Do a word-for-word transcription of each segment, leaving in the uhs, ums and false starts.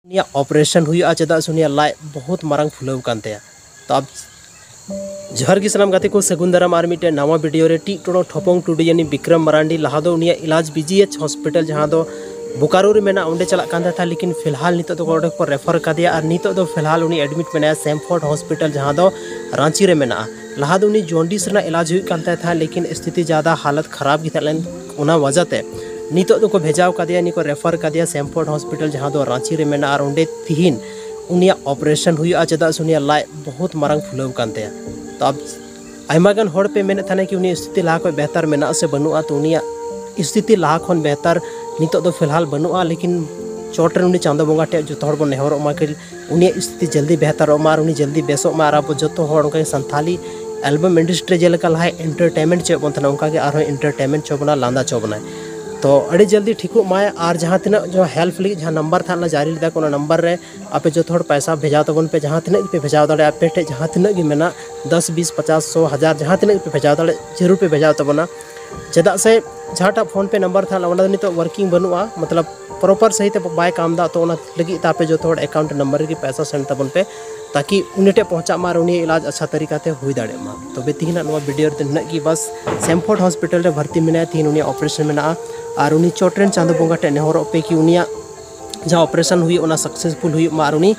ᱩᱱᱤᱭᱟᱜ ᱚᱯᱟᱨᱮᱥᱚᱱ ᱦᱩᱭᱩᱜᱼᱟ, ᱪᱮᱫᱟᱜ ᱥᱮ ᱩᱱᱤᱭᱟᱜ ᱞᱟᱡ ᱵᱚᱦᱩᱛ ᱢᱟᱨᱟᱝ ᱯᱷᱩᱞᱟᱹᱣ ᱠᱟᱱ ᱛᱟᱭᱟ᱾ ᱛᱚ ᱟᱵ-, ᱡᱚᱦᱟᱨ ᱜᱮ ᱥᱟᱱᱟᱢ ᱜᱟᱛᱮ ᱠᱚ, ᱥᱟᱹᱜᱩᱱ ᱫᱟᱨᱟᱢ ᱟᱨ ᱢᱤᱫᱴᱮᱱ ᱱᱟᱣᱟ ᱵᱷᱤᱰᱤᱭᱳ ᱨᱮ᱾ ᱴᱤᱜ ᱴᱚᱲᱚ ᱴᱷᱚᱯᱚᱝ ᱴᱩᱰᱩ ᱭᱟᱱᱤ ᱵᱤᱠᱨᱚᱢ ᱢᱟᱨᱟᱱᱰᱤ ᱞᱟᱦᱟ ᱫᱚ ᱩᱱᱤᱭᱟᱜ ᱤᱞᱟᱡᱽ ᱵᱤ ᱡᱤ ᱮᱭᱤᱪ ᱦᱚᱥᱯᱤᱴᱟᱞ ᱡᱟᱦᱟᱸ ᱫᱚ ᱵᱳᱠᱟᱨᱳ ᱨᱮ ᱢᱮᱱᱟᱜᱼᱟ, ᱚᱸᱰᱮ ᱪᱟᱞᱟᱜ ᱠᱟᱱ ᱛᱟᱦᱮᱸ, ᱞᱮᱠᱤᱱ ᱯᱷᱤᱞᱦᱟᱞ ᱱᱤᱛᱚᱜ ᱫᱚ ᱚᱸᱰᱮ ᱠᱚ ᱨᱮᱯᱷᱟᱨ ᱠᱟᱫᱮᱭᱟ ᱟᱨ ᱱᱤᱛᱚᱜ ᱫᱚ ᱯᱷᱤᱞᱦᱟᱞ ᱩᱱᱤ ᱮᱰᱢᱤᱴ ᱢᱮᱱᱟᱭᱟ ᱥᱮᱢᱯᱷᱳᱨᱰ ᱦᱚᱥᱯᱤᱴᱟᱞ ᱡᱟᱦᱟᱸ ᱫᱚ ᱨᱟᱺᱪᱤ ᱨᱮ ᱢᱮᱱᱟᱜᱼᱟ᱾ ᱞᱟᱦᱟ ᱫᱚ ᱩᱱᱤ ᱡᱚᱱᱰᱤᱥ ᱨᱮᱱᱟᱜ ᱤᱞᱟᱡᱽ ᱦᱩᱭᱩᱜ ᱠᱟᱱ ᱛᱟᱭ ᱛᱟᱦᱮᱸᱫ, ᱞᱮᱠᱤᱱ ᱥᱛᱷᱤᱛᱤ ᱡᱟᱫᱟ ᱦᱟᱞᱚᱛ ᱠᱷᱟᱨᱟᱯ ᱜᱮ ᱛᱟᱦᱮᱸ ᱞᱮᱱ ᱚᱱᱟ ᱣᱟᱡᱟ ᱛᱮ ᱱᱤᱛᱚᱜ ᱫᱚᱠᱚ ᱵᱷᱮᱡᱟᱣ ᱠᱟᱫᱮᱭᱟ, ᱱᱤᱭᱟᱹ ᱠᱚ ᱨᱮᱯᱷᱟᱨ ᱠᱟᱫᱮᱭᱟ ᱥᱮᱢᱯᱷᱳᱨᱰ ᱦᱚᱥᱯᱤᱴᱟᱞ ᱡᱟᱦᱟᱸ ᱫᱚ ᱨᱟᱺᱪᱤ ᱨᱮ ᱢᱮᱱᱟᱜᱼᱟ᱾ ᱟᱨ ᱚᱸᱰᱮ ᱛᱤᱦᱤᱧ ᱩᱱᱤᱭᱟᱜ ᱚᱯᱟᱨᱮᱥᱚᱱ ᱦᱩᱭᱩᱜᱼᱟ, ᱪᱮᱫᱟᱜ ᱥᱮ ᱩᱱᱤᱭᱟᱜ ᱞᱟᱡ ᱵᱚᱦᱩᱛ ᱢᱟᱨᱟᱝ ᱯᱷᱩᱞᱟᱹᱣ ᱠᱟᱱ ᱛᱟᱭᱟ᱾ ᱛᱚ ᱟᱵ-, ᱟᱭᱢᱟ ᱜᱟᱱ ᱦᱚᱲ ᱯᱮ ᱢᱮᱱᱮᱫ ᱛᱟᱦᱮᱱᱟ ᱠᱤ ᱩᱱᱤᱭᱟᱜ ᱥᱛᱷᱤᱛᱤ ᱞᱟᱦᱟ ᱠᱷᱚᱱ ᱵᱮᱦᱛᱟᱨ ᱢᱮᱱᱟᱜᱼᱟ ᱥᱮ ᱵᱟᱹᱱᱩᱜᱼᱟ᱾ ᱛᱚ ᱩᱱᱤᱭᱟᱜ ᱥᱛᱷᱤᱛᱤ ᱞᱟᱦᱟ ᱠᱷᱚᱱ ᱵᱮᱦᱛᱟᱨ ᱱᱤᱛᱚᱜ ᱫᱚ ᱯᱷᱤᱞᱦᱟᱞ ᱵᱟᱹᱱᱩᱜᱼᱟ, ᱞᱮᱠᱤᱱ ᱪᱚᱴ ᱨᱮ ᱩᱱᱤ ᱪᱟᱸᱫᱚ ᱵᱚᱸᱜᱟ ᱴᱷᱮᱱ ᱡᱚᱛᱚ ᱦᱚᱲ ᱵᱚᱱ ᱱᱮᱦᱚᱨᱚᱜ ᱢᱟ ᱠᱤ ᱩᱱᱤᱭᱟᱜ ᱥᱛᱷᱤᱛᱤ ᱡᱚᱞᱫᱤ ᱵᱮᱦᱛᱟᱨᱚᱜ ᱢᱟ ᱟᱨ ᱩᱱᱤ ᱡᱚᱞᱫᱤ ᱵᱮᱥᱚᱜ ᱢᱟ᱾ ᱟᱨ ᱟᱵᱚ ᱡᱚᱛᱚ ᱦᱚᱲ ᱚᱱᱠᱟ ᱜᱮ ᱥᱟᱱᱛᱷᱟᱞᱤ ᱮᱞᱵᱟᱢ ᱤᱱᱰᱟᱥᱴᱨᱤ ᱡᱮᱞᱮᱠᱟ ᱞᱟᱦᱟᱭ ᱮᱱᱴᱟᱨᱴᱮᱱᱢᱮᱱᱴ ᱦᱚᱪᱚᱭᱮᱫ ᱵᱚᱱ ᱛᱟᱦᱮᱱᱟ, ᱚᱱᱠᱟ ᱜᱮ ᱟᱨᱦᱚᱸ ᱮᱱᱴᱟᱨᱴᱮᱱᱢᱮᱱᱴ ᱦᱚᱪᱚ ᱵᱚᱱᱟ, ᱞᱟᱸᱫᱟ ᱦᱚᱪᱚ ᱵᱚᱱᱟᱭ᱾ ᱛᱚ ᱟᱹᱰᱤ ᱡᱚᱞᱫᱤ ᱴᱷᱤᱠᱚᱜ ᱢᱟᱭ᱾ ᱟᱨ ᱡᱟᱦᱟᱸ ᱛᱤᱱᱟᱹᱜ ᱡᱟᱦᱟᱸ ᱦᱮᱞᱯ ᱞᱟᱹᱜᱤᱫ ᱡᱟᱦᱟᱸ ᱱᱟᱢᱵᱟᱨ ᱛᱟᱦᱮᱸ ᱞᱮᱱᱟ ᱡᱟᱹᱨᱤ ᱞᱮᱫᱟ ᱠᱚ, ᱚᱱᱟ ᱱᱟᱢᱵᱟᱨ ᱨᱮ ᱟᱯᱮ ᱡᱚᱛᱚ ᱦᱚᱲ ᱯᱚᱭᱥᱟ ᱵᱷᱮᱡᱟ ᱛᱟᱵᱚᱱ ᱯᱮ, ᱡᱟᱦᱟᱸ ᱛᱤᱱᱟᱹᱜ ᱜᱮᱯᱮ ᱵᱷᱮᱡᱟ ᱫᱟᱲᱮᱭᱟᱜᱼᱟ, ᱟᱯᱮ ᱴᱷᱮᱱ ᱡᱟᱦᱟᱸ ᱛᱤᱱᱟᱹᱜ ᱜᱮ ᱢᱮᱱᱟᱜ, ᱫᱚᱥ, ᱵᱤᱥ, ᱯᱚᱪᱟᱥ, ᱥᱚ, ᱦᱟᱡᱟᱨ, ᱡᱟᱦᱟᱸ ᱛᱤᱱᱟᱹᱜ ᱜᱮᱯᱮ ᱵᱷᱮᱡᱟ ᱫᱟᱲᱮᱭᱟᱜ, ᱡᱟᱹᱨᱩᱲ ᱯᱮ ᱵᱷᱮᱡᱟ ᱛᱟᱵᱚᱱᱟ᱾ ᱪᱮᱫᱟᱜ ᱥᱮ ᱡᱟᱦᱟᱸᱴᱟᱜ ᱯᱷᱳᱱ ᱯᱮ ᱱᱟᱢᱵᱟᱨ ᱛᱟᱦᱮᱸ ᱞᱮᱱᱟ, ᱚᱱᱟ ᱫᱚ ᱱᱤᱛᱚᱜ ᱣᱟᱨᱠᱤᱝ ᱵᱟᱹᱱᱩᱜᱼᱟ, ᱢᱚᱛᱞᱚᱵ ᱯᱨᱚᱯᱟᱨ ᱥᱟᱹᱦᱤ ᱛᱮ ᱵᱟᱭ ᱠᱟᱢ ᱮᱫᱟ᱾ ᱛᱚ ᱚᱱᱟ ᱞᱟᱹᱜᱤᱫ ᱛᱮ ᱟᱯᱮ ᱡᱚᱛᱚ ᱦᱚᱲ ᱮᱠᱟᱣᱩᱱᱴ ᱱᱟᱢᱵᱟᱨ ᱨᱮᱜᱮ ᱯᱚᱭᱥᱟ ᱥᱮᱱᱰ ᱛᱟᱵᱚᱱ ᱯᱮ, ᱛᱟᱠᱤ ᱩᱱᱤ ᱴᱷᱮᱱ ᱯᱚᱦᱪᱟᱜ ᱢᱟ ᱟᱨ ᱩᱱᱤᱭᱟᱜ ᱤᱞᱟᱡᱽ ᱟᱪᱪᱷᱟ ᱛᱟᱹᱨᱤᱠᱟ ᱛᱮ ᱦᱩᱭ ᱫᱟᱲᱮᱭᱟᱜ ᱢᱟ᱾ ᱛᱚᱵᱮ ᱛᱤᱦᱤᱧᱟᱜ ᱱᱚᱣᱟ ᱵᱷᱤᱰᱤᱭᱳ ᱨᱮᱫᱚ ᱱᱤᱱᱟᱹᱜ ᱜᱮ ᱵᱟᱥ᱾ ᱥᱮᱢᱯᱷᱳᱨᱰ ᱦᱚᱥᱯᱤᱴᱟᱞ ᱨᱮ ᱵᱷᱚᱨᱛᱤ ᱢᱮᱱᱟᱭᱟ, ᱛᱤᱦᱤᱧ ᱩᱱᱤᱭᱟᱜ ᱚᱯᱟᱨᱮᱥᱚᱱ ᱢᱮᱱᱟᱜᱼᱟ᱾ ᱟᱨ ᱩᱱᱤ ᱪᱚᱴ ᱨᱮᱱ ᱪᱟᱸᱫᱚ ᱵᱚᱸᱜᱟ ᱴᱷᱮᱱ ᱱᱮᱦᱚᱨᱚᱜ ᱯᱮ ᱠᱤ ᱩᱱᱤᱭᱟᱜ ᱡᱟᱦᱟᱸ ᱚᱯᱟᱨᱮᱥᱚᱱ ᱦᱩᱭᱩᱜ, ᱚᱱᱟ ᱥᱟᱠᱥᱮᱥᱯᱷᱩᱞ ᱦᱩᱭᱩᱜ ᱢᱟ ᱟᱨ ᱩᱱᱤ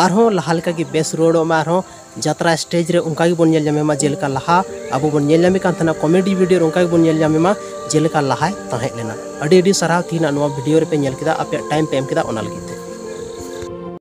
ᱟᱨᱦᱚᱸ ᱞᱟᱦᱟ ᱞᱮᱠᱟ ᱜᱮ ᱵᱮᱥ ᱨᱩᱣᱟᱹᱲᱚᱜ ᱢᱟ᱾ ᱟᱨᱦᱚᱸ ᱡᱟᱛᱨᱟ ᱥᱴᱮᱡᱽ ᱨᱮ ᱚᱱᱠᱟ ᱜᱮᱵᱚᱱ ᱧᱮᱞ ᱧᱟᱢᱮ ᱢᱟ, ᱡᱮᱞᱮᱠᱟ ᱞᱟᱦᱟ ᱟᱵᱚ ᱵᱚᱱ ᱧᱮᱞ ᱧᱟᱢᱮ ᱠᱟᱱ ᱛᱟᱦᱮᱱᱟ ᱠᱚᱢᱮᱰᱤ ᱵᱷᱤᱰᱤᱭᱳ ᱨᱮ, ᱚᱱᱠᱟ ᱜᱮᱵᱚᱱ ᱧᱮᱞ ᱧᱟᱢᱮ ᱢᱟ ᱡᱮᱞᱮᱠᱟ ᱞᱟᱦᱟᱭ ᱛᱟᱦᱮᱸ ᱞᱮᱱᱟ᱾ ᱟᱹᱰᱤ ᱟᱹᱰᱤ ᱥᱟᱨᱦᱟᱣ ᱛᱤᱦᱤᱧᱟᱜ ᱱᱚᱣᱟ ᱵᱷᱤᱰᱤᱭᱳ ᱨᱮᱯᱮ ᱧᱮᱞ ᱠᱮᱫᱟ, ᱟᱯᱮᱭᱟᱜ ᱴᱟᱭᱤᱢ ᱯᱮ ᱮᱢ ᱠᱮᱫᱟ, ᱚᱱᱟ ᱞᱟᱹᱜᱤᱫ ᱛᱮ᱾